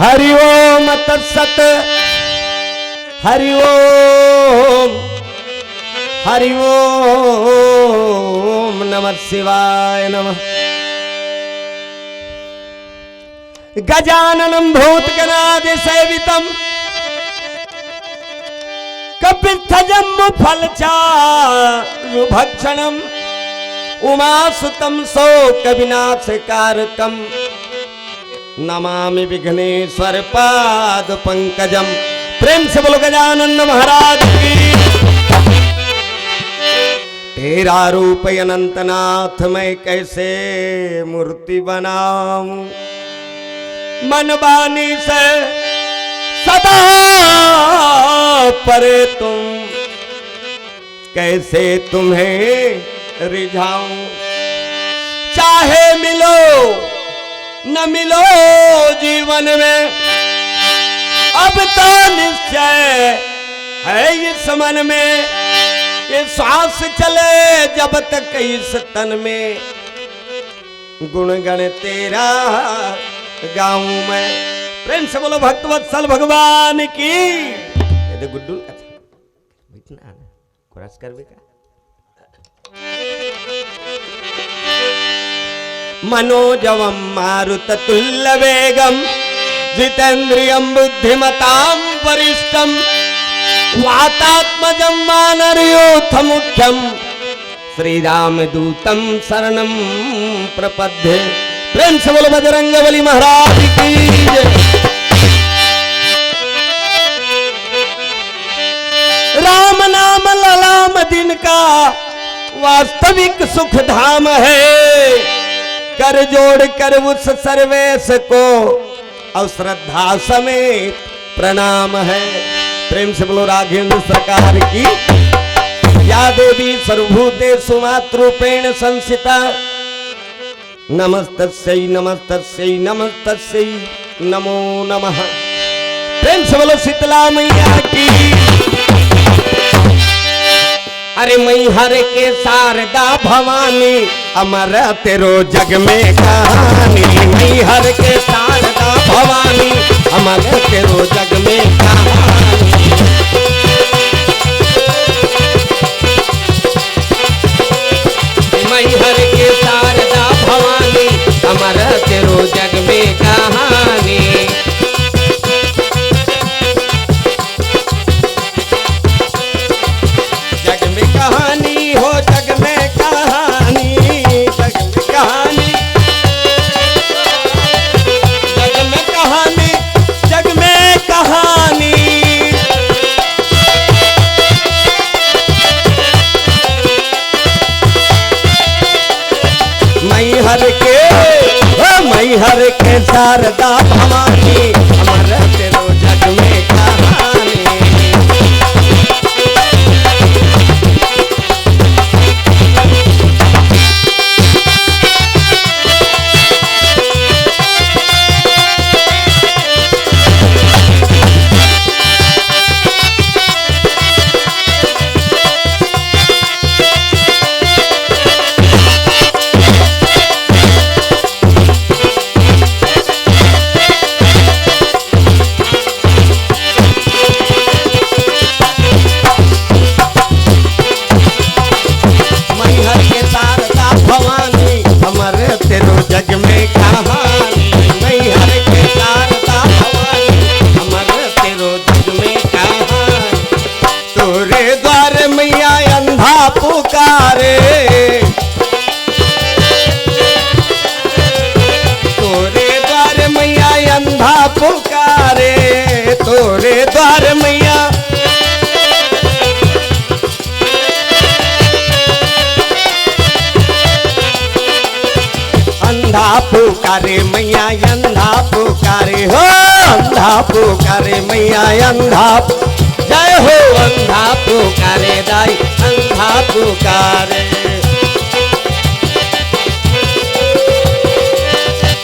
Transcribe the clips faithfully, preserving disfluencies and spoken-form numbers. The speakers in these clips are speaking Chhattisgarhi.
हरि ओम तत्सत। हरि ओम। हरि ओम नमः शिवाय नमः। गजाननं भूतगणादिसेवितं कपित्थजम्बूफलचारुभक्षणं उमासुतं शोकविनाशकारकं नमामि विघ्नेश्वर पाद पंकजम। प्रेम से बोलो गजानन महाराज की। तेरा रूप अनंतनाथ मैं कैसे मूर्ति बनाऊं, मन बानी से सदा परे तुम कैसे तुम्हें रिझाऊं। चाहे मिलो न मिलो जीवन में, अब तो निश्चय है इस मन में। ये श्वास चले जब तक इस तन में, गुणगण तेरा गाऊं मैं। प्रेम से बोलो भक्तवत्सल भगवान की। ये दे गुड्डू, अच्छा, बैठना। कोरस करबे का? मनोजवम मारुततुल्य वेगम जितेंद्रियम बुद्धिमताम वरिष्ठम वातात्मजम वानरयूथ मुख्यम श्री राम दूतम शरणम प्रपद्ये। प्रेम से बोलो बजरंग बली महाराज की जय। राम नाम ललाम जिनका वास्तविक सुख धाम है। कर जोड़ कर उस सर्वेश को और श्रद्धा समेत प्रणाम है। प्रेम से बोलो राघेंद्र सरकार की। या देवी सर्वभूतेषु मातृरूपेण संस्थिता नमस्तस्यै नमस्तस्यै नमस्तस्यै नमो नमः। प्रेम से बोलो शीतला मैया की। अरे मैहर के शारदा भवानी, अमर तेरो जग में कहानी। मैहर के शारदा भवानी, अमर तेरो जग में कहानी। मैहर के शारदा भवानी, अमर तेरो जग में कहानी। जग में कहानी हो, जग में कहानी, जग में कहानी, जग में कहानी, जग में कहानी। मैहर के, ओ मैहर के शारदा भवानी, अमर तेरो जग में कहानी। मैहर के शारदा भवानी, अमर तेरो जग में कहानी। मैहर के शारदा भवानी, अमर तेरो जग में कहानी। तोरे द्वार मैया अंधा पुकारे, तोरे द्वार मैया अंधा पुकारे, तोरे द्वार मैया। अंधा पुकारे मैया, अंधा पुकारे हो, अंधा पुकारे मैया, अंधा पु-, जय हो। अंधा पुकारे दाई, अंधा पुकारे।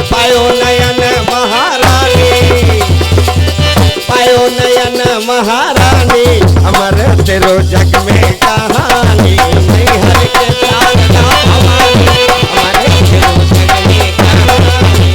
पायो नयन महारानी, पायो नयन महारानी, अमर तेरो जग में कहानी। मैहर के शारदा भवानी, अमर तेरो जग में कहानी।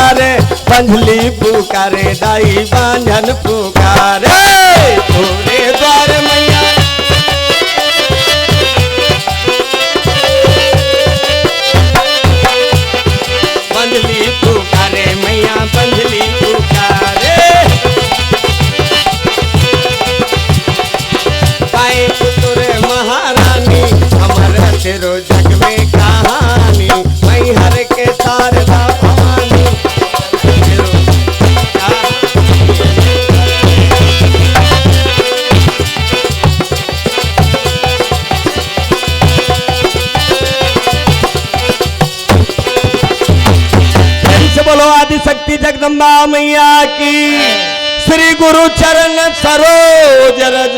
अरे बंझली पुकारे दाई, बांझन पुकारे, तोरे द्वार मैया। बंझली पुकारे मैया, बंझली पुकारे। पाए पुत्र महारानी, हमर तेरो जग में कहानी, मैहर के शारदा भवानी। प्रेम से बोलो आदिशक्ति जगदम्बा मैया की। श्री गुरु चरण सरोज रज,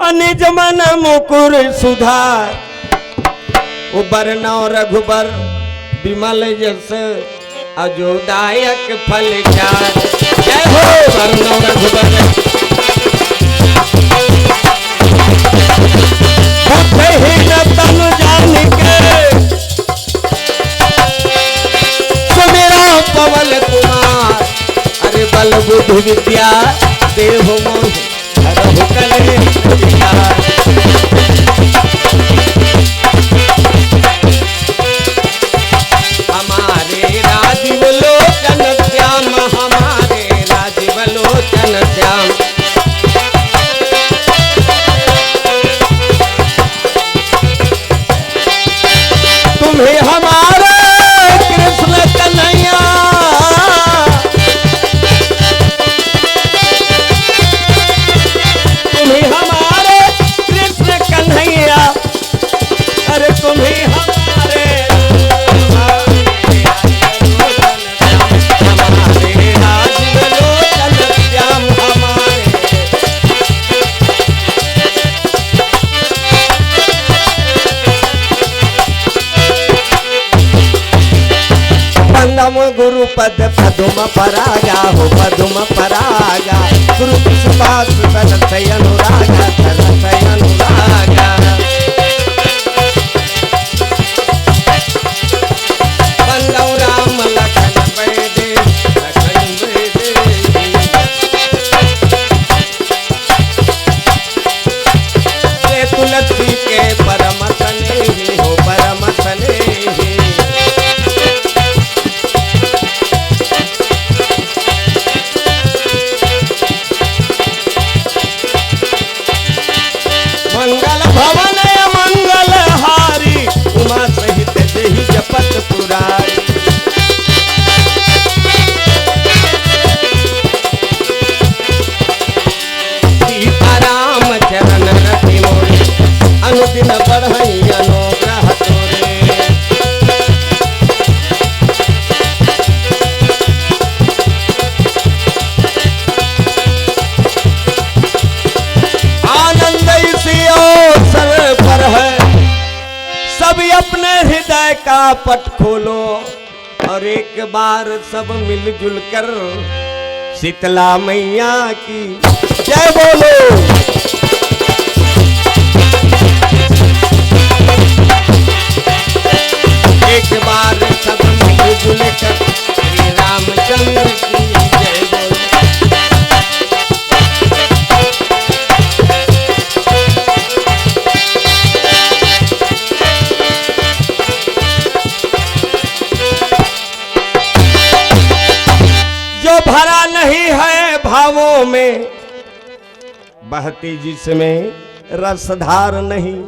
अनिज मन मुकुर सुधार। ओ बरनौ रघुबर बिमल जस, अजोदायक फल चार। जय हो बरनौ रघुबर। बुद्धिहीन तन जान के, सुमिरा पवन कुमार। अरे बल बुद्धि विद्या देहु मोहि, हरहु कलेश विकार। हमारे राजीव लोचन श्याम, हमारे राजीव लोचन श्याम। तुम्ही हमारे कृष्ण कन्हैया, तुम्ही हमारे कृष्ण कन्हैया, अरे तुम्ही हमारे, हमारे राजीव लोचन श्याम, हमारे। वंदम गुरु पद पदुम परागा हो, पदुम परागा। गुरु सुभाष सरस अनुरागा, सरस अनुरागा। वंदम राम लखन बैदे, लखन बैदे। ये तुलसी के परम स्नेही हो, परम स्नेही। मंगल भवन अमंगल हारी, उमा सहित जेहि जपत पुरारी। सीताराम चरण रति मोरे, अनुदिन बढ़ई अनुग्रह तोरे। आनंद इसी अवसर पर है, सभी अपने हृदय का पट खोलो। और एक बार सब मिलजुल कर शीतला मैया की जय बोलो। एक बार सब मिलजुल कर श्री रामचंद्र की जय बोलो। जो भरा नहीं है भावों में, बहती जिसमें रसधार नहीं,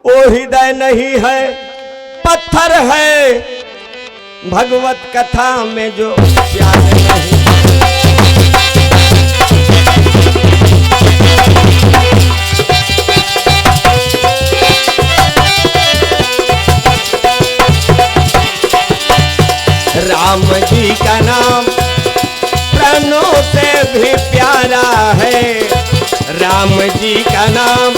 वो हृदय नहीं है, पत्थर है। भगवत कथा में जो प्यार नहीं। राम जी का नाम प्राणों से भी प्यारा है, राम जी का नाम।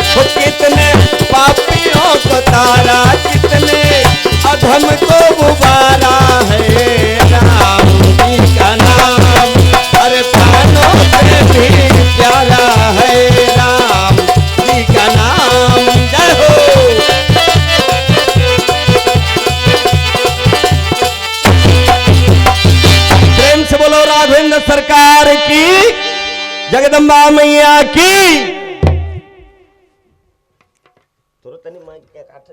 वो कितने पापियों को तारा, कितने अधम को उबारा है राम जी का नाम। अरे प्राणों से भी प्यारा है राम जी का नाम। जय हो। जगदम्बा मैया की। तोरो तनी माइक के काट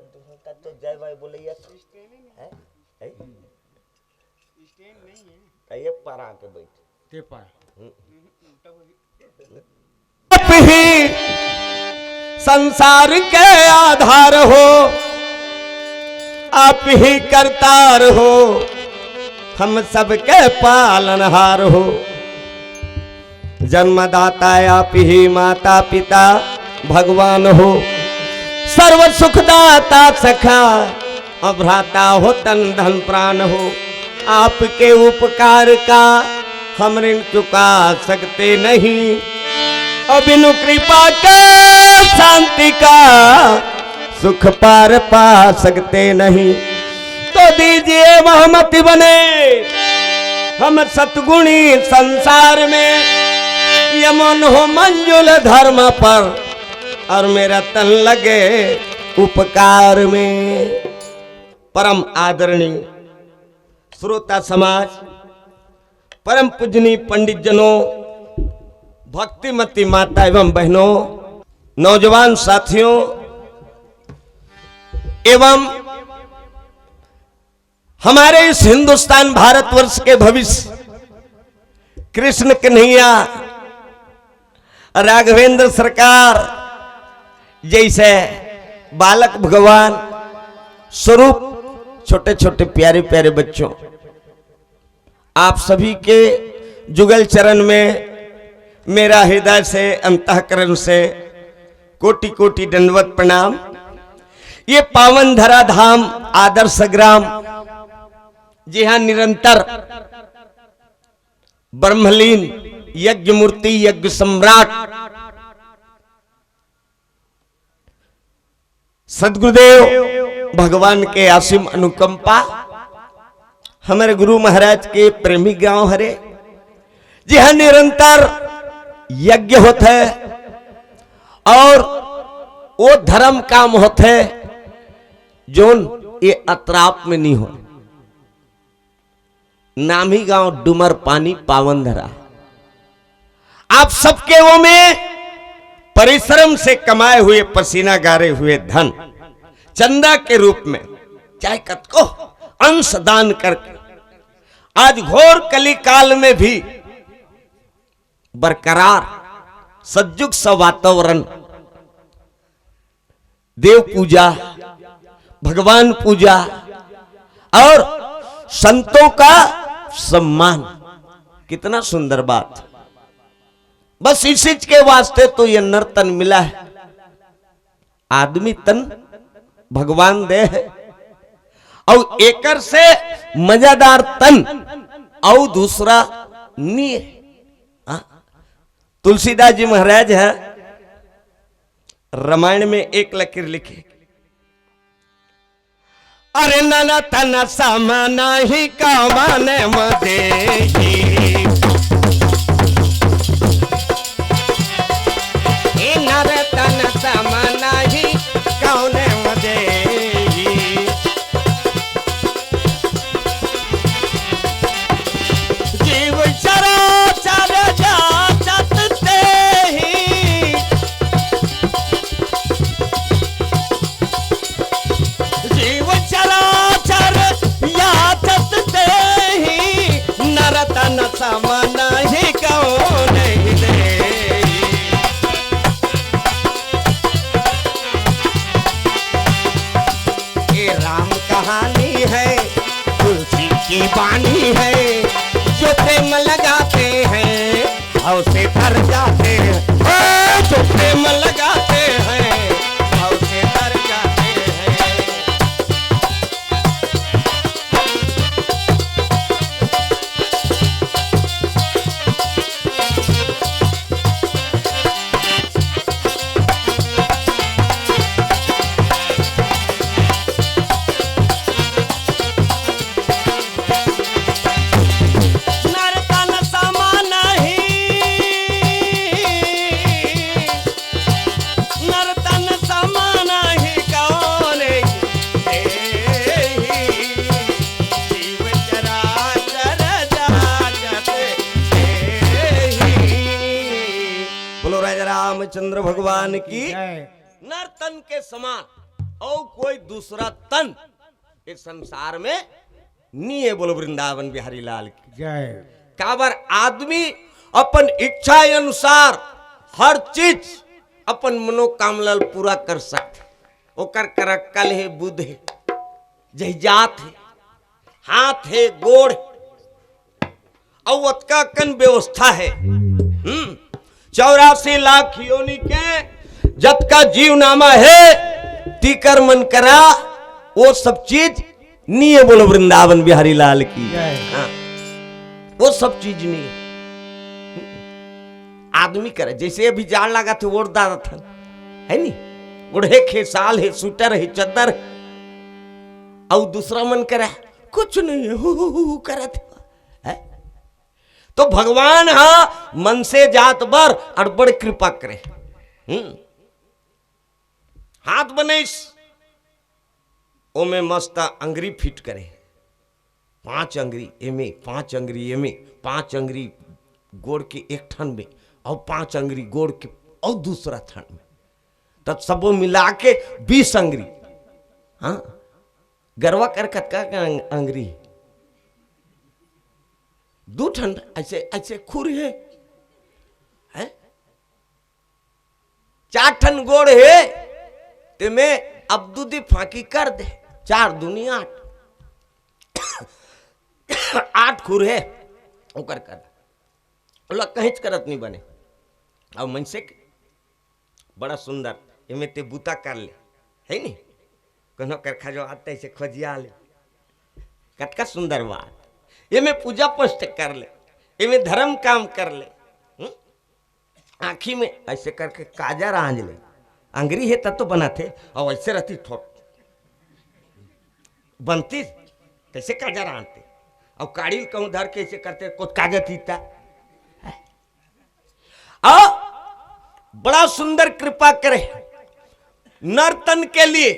तो जय भाई बोलैया तो। हैं? हैं? त एक पार आके बैठ। ते पार। आप ही संसार के आधार हो, आप ही करतार हो, हम सबके पालनहार हो। जन्मदाता आप ही, माता पिता भगवान हो, सर्व सुखदाता सखा, और भ्राता हो तन धन प्राण हो। आपके उपकार का हम ऋण चुका सकते नहीं, और बिनु कृपा के शांति का सुख पार पा सकते नहीं। तो दीजिए महमति बने हम सतगुणी संसार में, ये मन हो मंजुल धर्म पर, और मेरा तन लगे उपकार में। परम आदरणीय श्रोता समाज, परम पूजनीय पंडित जनों, भक्तिमती माता एवं बहनों, नौजवान साथियों एवं हमारे इस हिंदुस्तान भारतवर्ष के भविष्य कृष्ण कन्हैया, राघवेंद्र सरकार जैसे बालक भगवान स्वरूप, छोटे छोटे प्यारे प्यारे बच्चों, आप सभी के जुगल चरण में मेरा हृदय से, अंतःकरण से कोटि कोटि दंडवत प्रणाम। ये पावन धरा धाम आदर्श ग्राम, जहाँ निरंतर ब्रह्मलीन यज्ञ मूर्ति, यज्ञ सम्राट सदगुरुदेव भगवान के असीम अनुकंपा, हमारे गुरु महाराज के प्रेमी गांव हरे, जिहां निरंतर यज्ञ होत है और वो धर्म काम होत है, जोन ये अतराप में नहीं हो। नामी गांव डूमर पानी पावन धरा। आप सबके वो में परिश्रम से कमाए हुए, पसीना गारे हुए धन चंदा के रूप में, चाहे कतको अंश दान करके, आज घोर कली काल में भी बरकरार सज्जुग सा वातावरण, देव पूजा, भगवान पूजा और संतों का सम्मान। कितना सुंदर बात। बस इसी के वास्ते तो ये नर तन मिला है। आदमी तन भगवान दे है और एकर से मजेदार तन और दूसरा नहीं है। हाँ? तुलसीदास जी महाराज है, रामायण में एक लकीर लिखे, अरे नर तन सम नहीं कवन मदेही। ए नर तन सम नहीं कवन मदेही। जीव चराचर जाचत तेहि। जीव चराचर याचत तेहि। नर तन सम नहीं कवन देहि। ये राम कहानी है, तुलसी की बानी है। जो प्रेम लगाते हैं, भाव से भर जाते हैं। ओ, जो प्रेम लगाते हैं, भाव से भर जाते हैं। नर तन सम नहीं। चंद्र भगवान की। जय। नर तन के समान और कोई दूसरा तन इस संसार में नहीं है। बोलो वृंदावन बिहारी लाल की। जय। काबर आदमी अपन इच्छा अनुसार हर चीज अपन मनोकामना ल पूरा कर सकथे। ओकर कर अक्कल हे, बुद्ध हे, जहिजात हे, हाथ हे, गोड़ हे, अउ ओतका कन व्यवस्था हे। हम्म, चौरासी लाख योनि के जतका जीव नामा हे, तीकर मन करा, वो सब चीज नहीं है। बोलो वृंदावन बिहारी लाल की। जय। हाँ, वो सब चीज नहीं है। आदमी करे, जैसे अभी जाड़ लागत हे, ओढ़ डारत हन, है नी? ओढ़े खेसाल हे, स्वेटर हे, चद्दर हे, अउ दूसरा मन करे कुछ नहीं है, हु, हु, हु, हु करत हे, है? तो भगवान हा मनसे जात बर अड़बड़ कृपा करे। हम्म। हाथ बनइस, ओमे मस्त अंगरी फिट करे, पांच अंगरी एमे, पांच अंगरी एमे, पांच अंगरी गोड़ के एक ठन में, अउ पांच अंगरी गोड़ के अउ दूसरा ठन में, तब सबो मिला के बीस अंगरी। हाँ, गरवा कर कतका के अंग-, अंगरी? दू ठन ऐसे, ऐसे खुर हे, हैं? चार ठन गोड़ हे, तेमे अब दूधी फांकी कर दे, चार दूनी आठ, आठ खुर हे, ओकर कर, ओला कहीं करत नहीं बने। अब मनसे के बड़ा सुंदर, एमे ते बूता कर ले, है नी? कोनो करखा जो आते से खोजिया ले, कतका सुंदर बात। एमे पूजा पाठ कर ले, एमे धर्म काम कर ले। हम्म? आँखी में ऐसे करके काजर आंज ले, अंगरी हे तब तो बनाथे, अउ ऐसे रहती थोट बनती, कैसे काजर आनते? अउ काड़ी ल कहूँ धर के ऐसे करते, कुछ काजर थीता। अउ बड़ा सुंदर कृपा करे नर तन के लिए।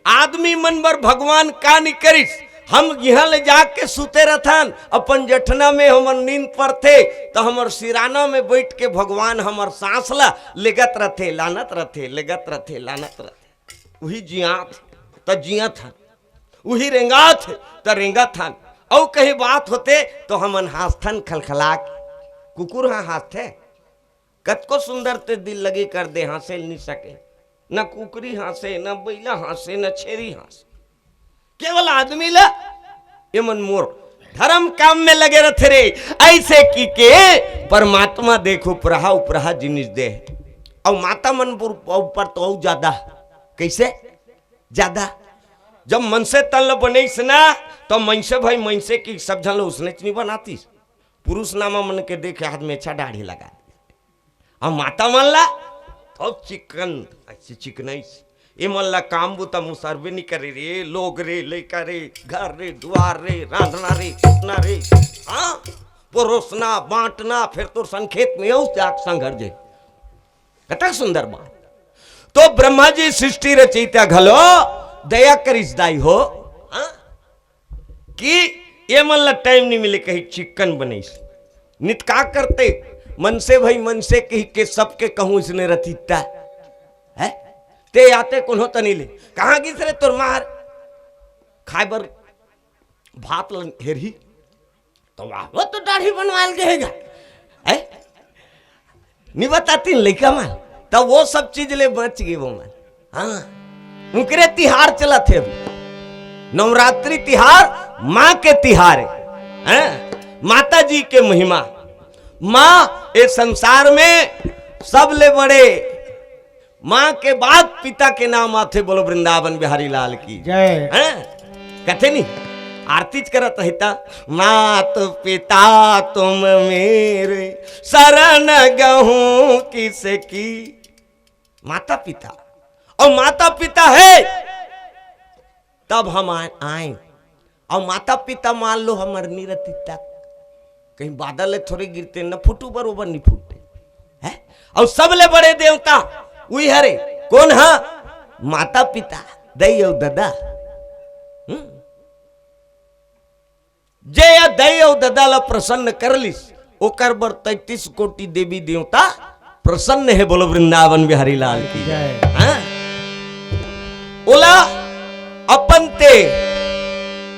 आदमी मन बर भगवान का नी करिस। हम इहाँ ले जाके सुते रथन, अपन जठना में हमर नींद पड़थे, त हमर सिराना में बैठ के भगवान हमर सांस ला लेगत रथे, लानत रथे, लेगत रथे, लानत रथे। उही जियात त जियत हन, उही रेंगात त रेंगत हन। अउ कहीं बात होते तो हमन हाँसथन खलखला के। कुकुर हाँ हाँसथे, कतको सुंदर ते दिल लगे कर दे, हाँसे ल नी सके। न कुकरी हाँसे, न बइला हाँसे, न छेरी हाँसे। केवल आदमी ला, ये मन मोर धर्म काम में लगे रथे रे। ऐसे की के परमात्मा देखो, उपरहा उपरहा जिनिस दे। अउ माता मन ऊपर, ऊपर तो अउ ज्यादा। कैसे? ज्यादा। जब मनसे तन ल बनइस ना, तो मनसे भाई मनसे की सब झन ल उसने च नी बनातीस। पुरुष नामा मन के देखे हाथ में अच्छा दाढ़ी लगा दी। अउ माता मन ला तो चिकन, ऐसे चिकनाइस। ए मन ला काम बुता मुसरबे नी करे रे, लोग रे, लइका रे, घर रे, दुआर रे, रांधना रे, कुटना रे, हाँ, परोसना, बांटना, फिर तोर संग खेत में अउ जाके संघर जे। कतक सुंदर बात। तो ब्रह्मा जी सृष्टि रचयिता घलो दया करिस दाई हो, हाँ? कि ये मन ला टाइम नहीं मिले, कहीं चिकन बनइस। नित का करते, मनसे भाई मनसे कही के सबके कहूँ इसने रतिता है। ते आते कोनो तनी ले, कहाँ गिस रे तोर मार? खाए बर भात ल हेरही। तो वाह, वो तो दाढ़ी बनवाल गएगा, है? नहीं बताती लइका मन, तब वो सब चीज ले बच गए वो मन। हाँ, उनकरे तिहार चलत हे अभी। नवरात्रि तिहार माँ के तिहार हे, हैं? माता जी के महिमा। माँ ए संसार में सबले बड़े, माँ के बाद पिता के नाम आथे। बोलो वृंदावन बिहारी लाल की। जय। हैं? कथे नहीं, आरती च करत रहिता, मात पिता तुम मेरे शरण गहूं किसकी। माता पिता, अउ माता पिता हे तब हम आए, आए। अउ माता पिता मान लो हमर निरति तक कहीं बादल ले थोड़े गिरते न फूटू बरोबर नहीं फूटे, है? अउ सबले बड़े देवता उही हरे, कोन हा? माता पिता, दई अउ ददा। हम्म। जे या दई अउ ददा ला प्रसन्न कर लिस, ओकर बर तैंतीस कोटि देवी देवता प्रसन्न हे, बोलो वृंदावन बिहारी लाल की। जय। हाँ? ओला अपन ते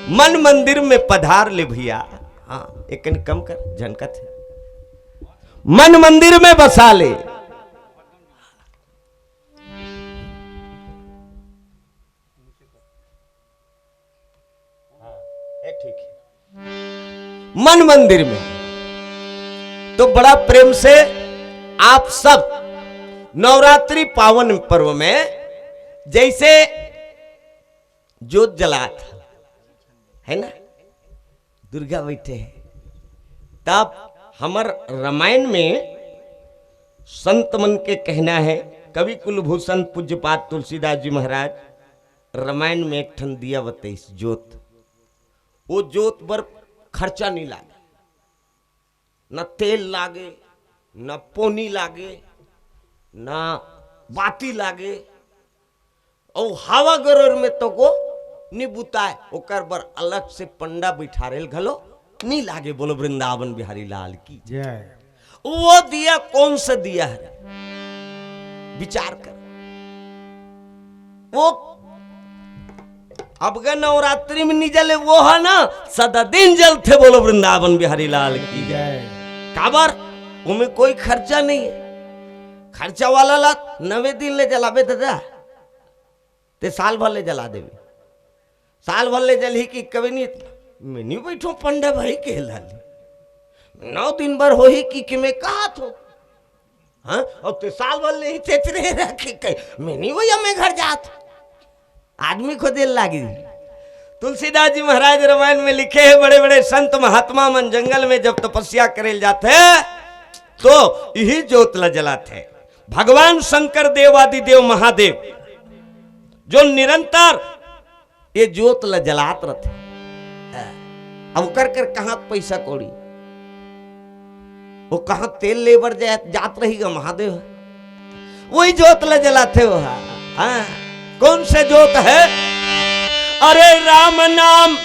मन मंदिर में पधार ले भैया। हाँ, एक कन कम कर, झनकत हे। मन मंदिर में बसा ले। हाँ, ये ठीक है। मन मंदिर में तो बड़ा प्रेम से आप सब नवरात्रि पावन पर्व में जैसे जोत जलात है ना, दुर्गा बैठे हैं, तब हमर रामायण में संत मन के कहना है, कवि कुलभूषण पूज्यपाद तुलसीदास जी महाराज रामायण में एक ठन दिया बतइस, जोत। वो जोत बर खर्चा नहीं लागे, न तेल लागे, न पोनी लागे, न बाती लागे, अउ हवा गरोर में तो को नि बुताय, ओकर बर अलग से पंडा बिठारेल घलो नि लागे। बोलो वृंदावन बिहारी लाल की। जय। वो दिया कौन सा दिया है, विचार कर। वो अब ग नवरात्रि में नि जले, वो है ना, सदा दिन जलथे। बोलो वृंदावन बिहारी लाल की। जय। काबर? ओमे कोई खर्चा नहीं है। खर्चा वाला ला नवे दिन ले जलाबे दादा, ते साल भर ले जला देबे। साल भर ले जलही कि कभी नहीं, मैं नहीं बैठो पंडा भाई के लाली, नौ दिन भर होही कि, कि मैं कहा थो। हाँ, अब ते साल भर ले ही तेतरे रखे कहीं, मैं नहीं भैया, मैं घर जात। आदमी को दिल लागी। तुलसीदास जी महाराज रामायण में लिखे हैं, बड़े बड़े संत महात्मा मन जंगल में जब तपस्या करे जाते हैं तो यही जोत ला जलाते हैं। भगवान शंकर देव आदि देव महादेव जो निरंतर ये जोत ला जलात रथे। अब ओकर कर कहाँ पैसा कौड़ी, वो कहाँ तेल ले बर जात, जात रही गा महादेव, वही जोत ला जलाथे वो। हाँ, कौन से जोत है? अरे राम नाम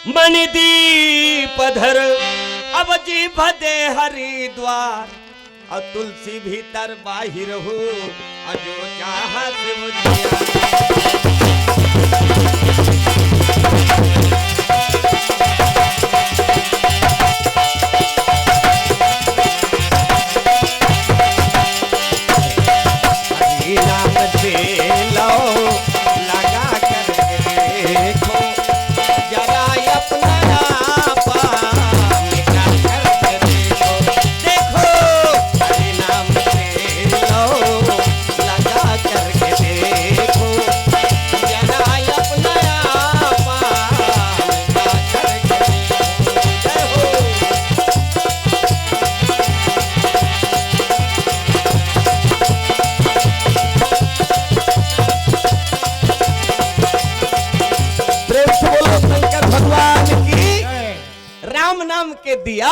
मणिदीप धर, अब जीभ दे हरिद्वार। अउ तुलसी भीतर बाहिर हो, अउ जो चाह शिव जिया। हरि नाम से लो लगा करके देखो, जरा अपना आप निकाल करके देखो। देखो, हरि नाम से लो लगा करके देखो, जरा अपना आप निकाल करके देखो। जय हो। प्रेम से बोलो शंकर भगवान की। राम नाम के दिया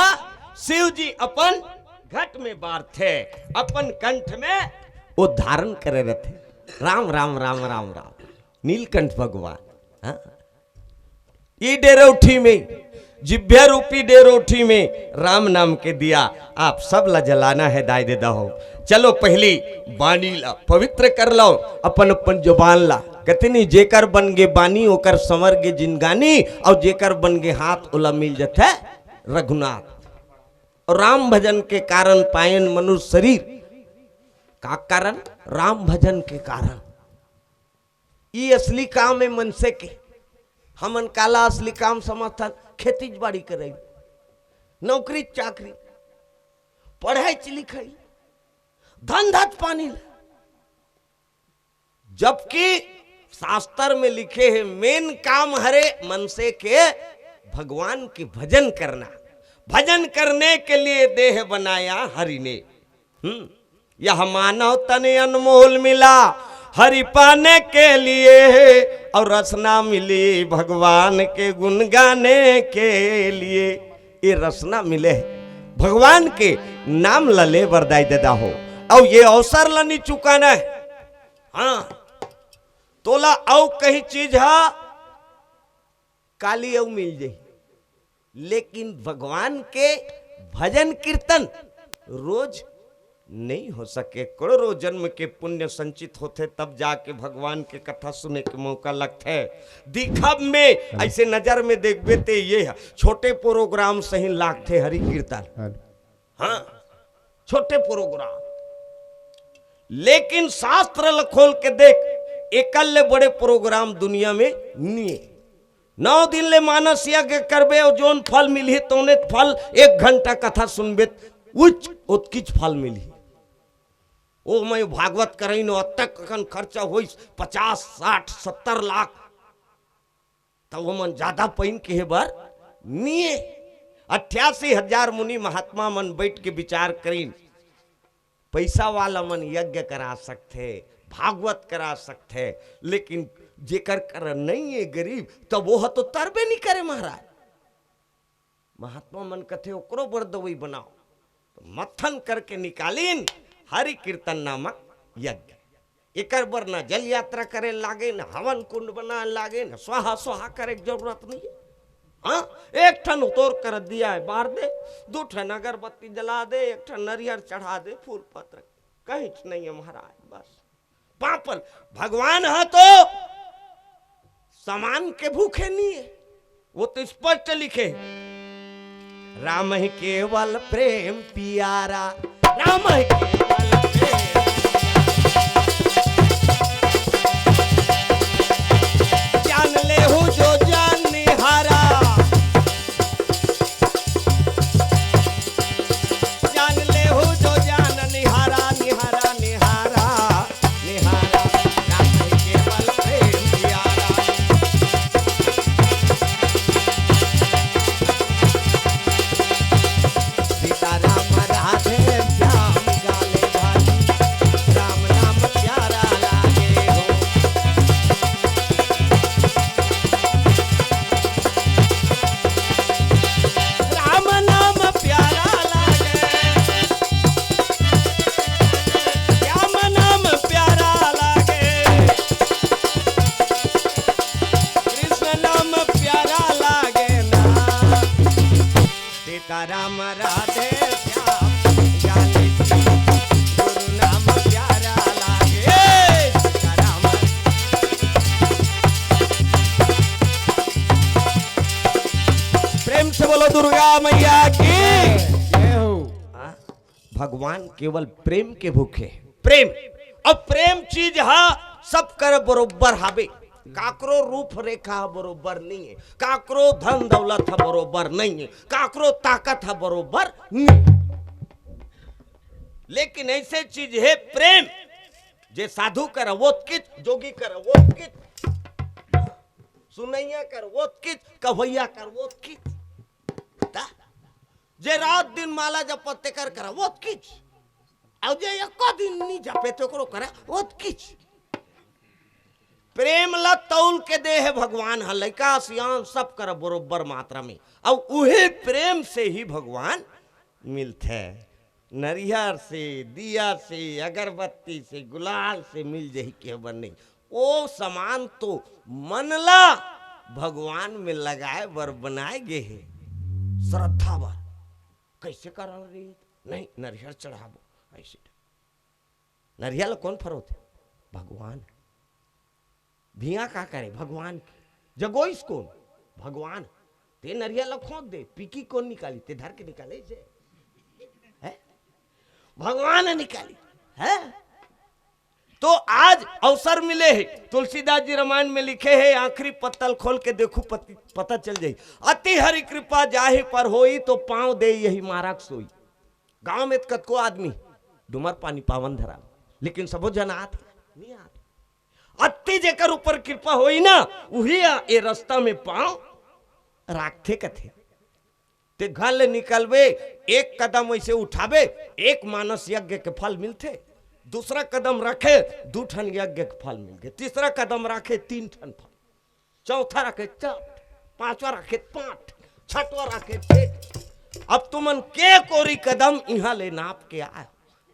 शिव जी अपन घट में बारथे, अपन कंठ में वो धारण करे रहथे। राम, राम, राम, राम, राम। नीलकंठ भगवान। हाँ? ई डेरौठी में, जिभ्या रूपी डेरौठी में राम नाम के दिया आप सब ला जलाना है, दाई दे दहो। चलो, पहली बानी ला पवित्र कर लो, अपन अपन जुबान ला। कतनी जेकर बन गे बानी, ओकर संवर गे जिनगानी, अउ जेकर बन गे हाथ, ओला मिल जथे रघुनाथ। अउ राम भजन के कारण पायन मनुष्य शरीर। का कारण? राम भजन के कारण। ई असली काम ए मनसे के। हमन काला असली काम समझथन? खेती बाड़ी करई, नौकरी चाकरी, पढ़ाई लिखाई, धंधा पानी ल। जबकि शास्त्र में लिखे हे, मेन काम हरे मनसे के भगवान के भजन करना। भजन करने के लिए देह बनाया हरि ने। हम्म, यह मानव तन अनमोल मिला हरि पाने के लिए, और रसना मिली भगवान के गुण गाने के लिए। ये रसना मिले हे भगवान के नाम ल ले बर, दाई ददा हो, अउ ये अवसर ल नी चुकाना हे। हाँ, तोला अउ कहीं चीज हा काली अउ मिल जाही, लेकिन भगवान के भजन कीर्तन रोज नहीं हो सके, करोड़ों जन्म के पुण्य संचित होथे, तब जाके भगवान के कथा सुने के मौका लगथे। दिखब में, ऐसे नजर में देखबे ते ये ह, छोटे प्रोग्राम सही लागथे हरि कीर्तन। हाँ, छोटे प्रोग्राम, लेकिन शास्त्र ल खोल के देख, एकल ले बड़े प्रोग्राम दुनिया में निये। नौ दिन ले मानस यज्ञ करबे, अउ जोन फल मिलही, तोने फल एक घंटा कथा सुनबे, उच ओतकीच फल मिलही। ओ मैं भागवत करई न, अतक अकन खर्चा होइस, पचास, साठ, सत्तर लाख, त ओमन जादा पइन कहे बर निये। अट्ठासी हजार मुनि महात्मा मन बैठ के विचार करिन, पैसा वाला मन यज्ञ करा सकथे, भागवत करा सकथे, लेकिन जेकर कर नहीं है गरीब, तब वो ह तो तरबे नहीं करे महाराज। महात्मा मन कथे, "ओकरो बर दवाई बनाओ।" तो मथन करके निकालिन हरि कीर्तन नामक यज्ञ। एकर बर न जल यात्रा करे लागे, न हवन कुंड बनाए लागे, न स्वाहा स्वाहा करे के जरूरत नहीं है। हाँ, एक ठन तोर कर दिया है, बार दे, दू ठन अगरबत्ती जला दे, एक ठन नरियर चढ़ा दे, फूल पत्र, कहीं नहीं है महाराज। बस पापन भगवान ह तो समान के भूखे नहीं है, वो तो स्पष्ट लिखे, "राम ही केवल प्रेम पियारा, राम ही केवल प्रेम, जान ले हूँ जो जान निहारा, जान ले हूँ जो जान निहारा, निहारा, निहारा।" निहारा, राम ही केवल प्रेम पियारा। सीताराम राधे श्याम गाले भाई, राम नाम प्यारा लागे हो। राम नाम प्यारा लागे, श्याम नाम प्यारा लागे, कृष्ण नाम प्यारा लागे ना। सीताराम राधे श्याम, जाने की गुरु नाम प्यारा लागे। सीताराम। प्रेम से बोलो दुर्गा मैया की। जय हो। हाँ? भगवान केवल प्रेम के भूखे। प्रेम, अब प्रेम चीज ह सब कर बरोबर हावे। काकरो रूप रेखा ह बरोबर नहीं है, काकरो धन दौलत ह बरोबर नहीं है, काकरो ताकत ह बरोबर नहीं है। लेकिन ऐसे चीज है प्रेम, जे साधु कर ओतकिच, जोगी कर ओतकिच, सुनैया कर ओतकिच, कवैया कर ओतकिच। ता? जे रात दिन माला जपत तेकर करा ओतकिच, अउ जे एको दिन नी जपे तेकरो करा ओतकिच। प्रेम ला तौल के दे हे भगवान ह, लइका सियान सब करा बरोबर मात्रा में, अउ उहे प्रेम से ही भगवान मिलथे। नरियर से, दिया से, अगरबत्ती से, गुलाल से मिल जही के बर नहीं। ओ समान तो मन ला भगवान में लगाए बर बनाए गे हे, श्रद्धा बर। कैसे करन रे? नहीं, नरियर चढ़ाबो, ऐसे। नरियर ला कौन फरोथे? भगवान। भिया का करे? भगवान के। जगोइस कौन? भगवान। ते नरियर ला खोद दे, पीकी कौन निकाली? ते धर के निकाले से। हैं? भगवान निकाली। हैं? तो आज अवसर मिले हे, तुलसीदास जी रामायण में लिखे हे, आखिरी पत्तल खोल के देखू, पति-, पता चल जाई। अति हरि कृपा जाहि पर होई, तो पाँव दे यही मारग सोई। गांव में त कतको आदमी डुमर पानी पावन धरा, लेकिन सबो झन आत हे? नहीं आत। अति जेकर ऊपर कृपा होई ना, उही आ ए रास्ता में पाँव राखथे कथे। ते घर ले निकलबे, एक कदम वैसे उठाबे, एक मानस यज्ञ के फल मिलथे। दूसरा कदम रखे, दू ठन यज्ञ के फल मिलथे। तीसरा कदम रखे, तीन ठन फल। चौथा रखे चार, पांचवा रखे पांच, छठवा रखे छह। अब तुमन के कोरी कदम इहां ले नाप के आए,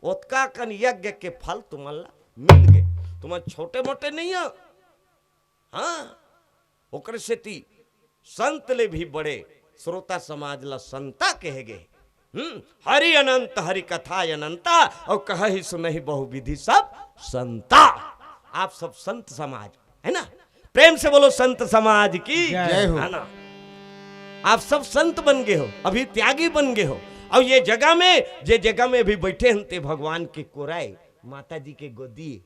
ओतका कन यज्ञ के फल तुमन ला मिल गे। तुमन छोटे मोटे नहीं हो। हाँ, ओकरे सेती संत ले भी बड़े श्रोता समाज ला संता कहे गे। हम्म, हरि अनंत हरि कथा अनंता, और कहहि सुनहि बहुविधि सब संता। आप सब संत समाज, है ना? प्रेम से बोलो संत समाज की। जय हो। है ना? आप सब संत बन गए हो, अभी त्यागी बन गए हो। और ये जगह में, जे जगह में अभी बैठे हन, ते भगवान के कोराए, माता जी के गोदी।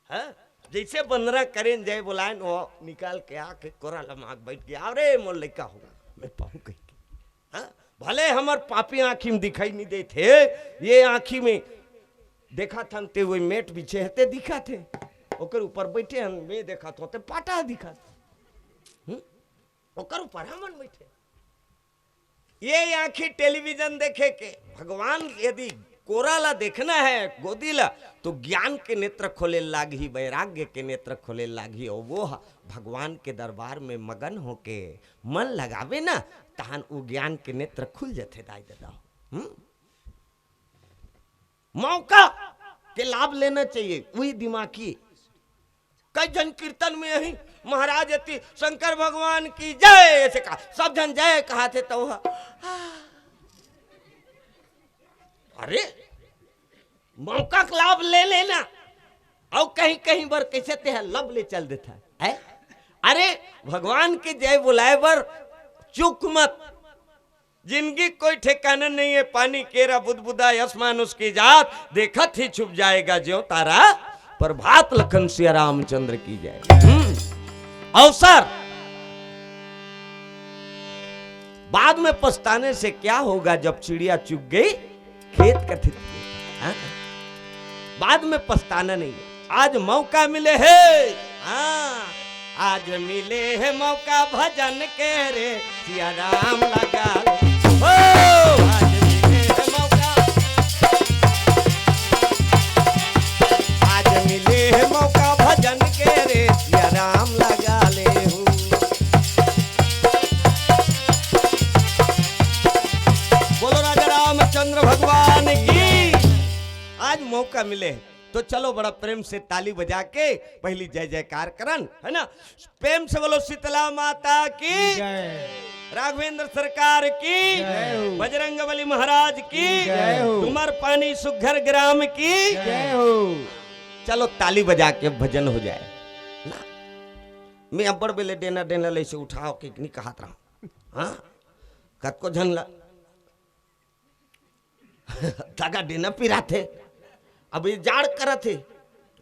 हाँ? जैसे बंदरा करेन जय बोलायन, वो निकाल के आके कोरा लमाक बैठ गया। अरे मोर लइका होगा, मैं पाऊँ कहीं के। हाँ? भले हमर पापी आँखी में दिखाई नहीं देत हे, ये आँखी में देखत हन ते वही मेट बिछे हे ते दिखत हे, ओकर ऊपर बैठे हन, मैं देखत हों ते पाटा दिखत। हम्म? ओकर ऊपर हमन बैठे। ये आँखी टेलीविजन देखे के, भगवान यदि कोरा ला देखना है, गोदी ला, तो ज्ञान के नेत्र खोले लागही, वैराग्य के नेत्र खोले लागही, और वो ह-, भगवान के दरबार में मगन होके मन लगावे ना, तहन वो ज्ञान के नेत्र खुल जथे दाई ददा। हम्म? मौका के लाभ लेना चाहिए, वही दिमागी। कई झन कीर्तन में यही महाराज अति शंकर भगवान की जय ऐसे कहा, सब झन जय कहा थे तो वह, अरे मौका के लाभ ले लेना। और कहीं कहीं बर कैसे ते ह लब ले चल देता है, है? अरे भगवान के जय बुलाए बर चूक मत। जिंदगी कोई ठिकाना नहीं है, पानी केरा बुदबुदा यस मानुष की जात, देखत ही छुप जाएगा ज्यों तारा प्रभात। लखन सिया रामचंद्र की जय। हम्म, अवसर बाद में पछताने से क्या होगा, जब चिड़िया चुग गई खेत कथित। हाँ? बाद में पछताना नहीं है। आज मौका मिले है। हाँ, आज मिले है मौका भजन के रे, सिया राम लगा ले। ओ, आज मिले है मौका, आज मिले है मौका भजन के रे, सिया राम लगा ले हूँ। बोलो राजा रामचंद्र भगवान की। आज मौका मिले, तो चलो बड़ा प्रेम से ताली बजा के पहली जय जयकार करन, है ना? प्रेम से बोलो शीतला माता की, जय। राघवेंद्र सरकार की, जय हो। बजरंग बली महाराज की, जय हो। तुम्हार पानी सुघर ग्राम की, जय हो। चलो ताली बजा के भजन हो जाए ना। मैं अब्बड़ बेले डेना डेना ले से उठाओ के नहीं कहत रहा। हाँ, कतको झन ला तगा डेना पिराथे। अब ये जाड़ करत हे,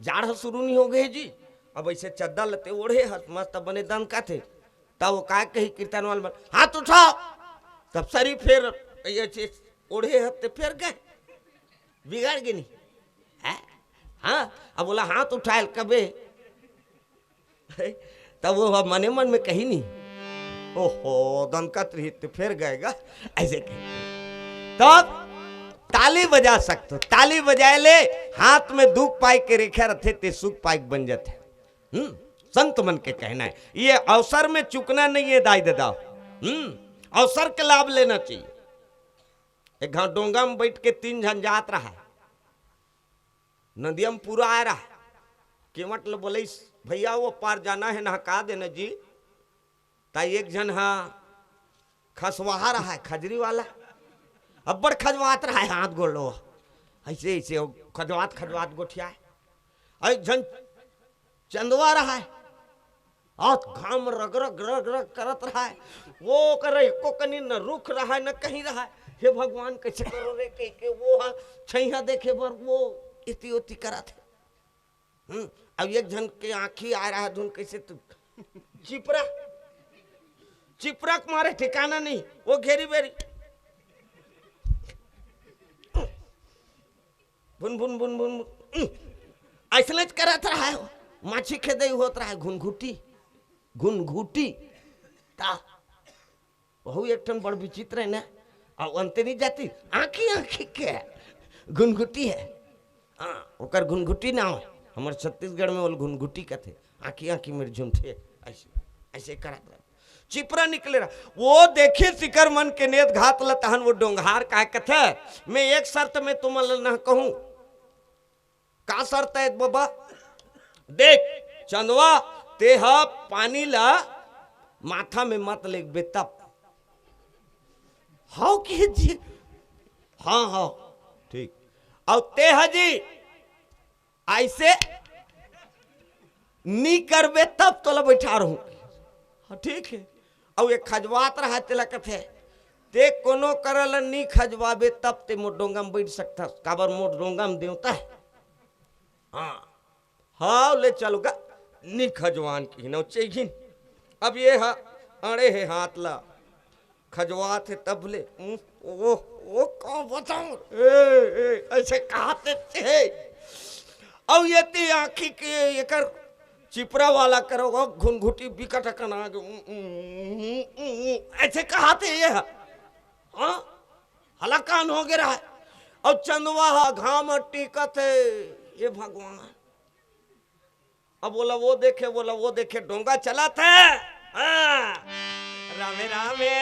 जाड़ ह शुरू नहीं हो गए जी। अब ऐसे चद्दा लते ओढ़े हस, मस्त बने दन का थे। तब वो काय कही कीर्तन वाल मन, "हाथ उठाओ।" तब सरी फेर ये चीज ओढ़े हते फेर गए, बिगड़ गए नहीं है। हाँ, अब बोला, "हाथ उठाए कबे।" तब वो ह मने मन में कही नहीं, "ओहो, दनकत रही तो फेर गएगा।" ऐसे कही। तब ताली बजा सकते हो, ताली बजाए ले, हाथ में दुख पाई के रेखे रथे ते सुख पाई के बन जाते। हम्म, संत मन के कहना है, ये अवसर में चुकना नहीं है दाई ददा। हम्म, अवसर के लाभ लेना चाहिए। एक घाव डोंगा में बैठ के तीन झन जात रहा, नदिया में पूरा आए रहा, केवट ल बोलइस, "भैया, वो पार जाना है, नहका देना जी।" ता एक झन हा खसवाहा रहा है, खजरी वाला, अब्बड़ खजवात रहा है, हाथ गोड़ लो ऐसे ऐसे, वो खजवात खजवात गोठिया है। और एक झन चंदवा रहा है, हाथ घाम रग रग रग रग करत रहा है। वो कर एको कनी न रुख रहा है, न कहीं रहा है। हे भगवान, कैसे करो रे, के, के वो हा, छैया देखे बर वो इति उति करत है। हम्म, अब एक झन के आँखी आ रहा है धुन, कैसे तू चिपरा, चिपरा के मारे ठिकाना नहीं, वो घेरी बेरी। भुन, भुन, भुन, भुन, भुन। अइसने च करत रहा है। माछी खेदई होत रहा है, घुनघुटी, घुनघुटी। ता, वहू एक ठन बड़ विचित्र है ना। आ, अंते नहीं जाती, आँखी, आँखी के घुनघुटी है। हाँ, ओकर घुनघुटी नाव है। हमर छत्तीसगढ़ में ओल घुनघुटी कथे। आँखी, आँखी मेर झुंठे, ऐसे, ऐसे करत रहा। चिपरा निकले रहा। वो देखी शिकर मन के नेत घात ल, तहन वो डोंगहार काय कथे, "मैं एक शर्त में तुमन ल नह कहूँ।" "का शर्त है बाबा?" "देख चंदवा, ते ह पानी ला माथा में मत लेगबे तब।" "हाव के जी?" हाँ हाँ, ठीक। अउ तेहा जी अइसे नी करबे तब तोला बइठा रहूं। हाँ, ठीक हे। अउ एक खजवात रहा, तेला कथे, ते कोनो करा ल नी खजवाबे तब ते मोर डोंगा म बइठ सकथस, काबर मोर डोंगा म देवता हे। हाँ। हाँ, ले चलो गा, नी खजवान किहिन अउ चेघिन। अब ये हा अड़े हे हाथ ला, खजवात हे तब ले, उम, ओ, ओ, का बताऊं? ए, ए, अइसे कहाथे हे। अउ ये ते आँखी के एकर चिपरा वाला करो, ओ घुनघुटी बिकट अकन आगे, उम, उम, उम, उम, उम, अइसे कहाथे ये हा। हाँ? हलाकान हो गे रहा हे। अउ चंदवा हा घाम म टीकत हे, ये भगवान। अब बोला वो देखे, बोला वो देखे, डोंगा चलत हे। हाँ। रामे रामे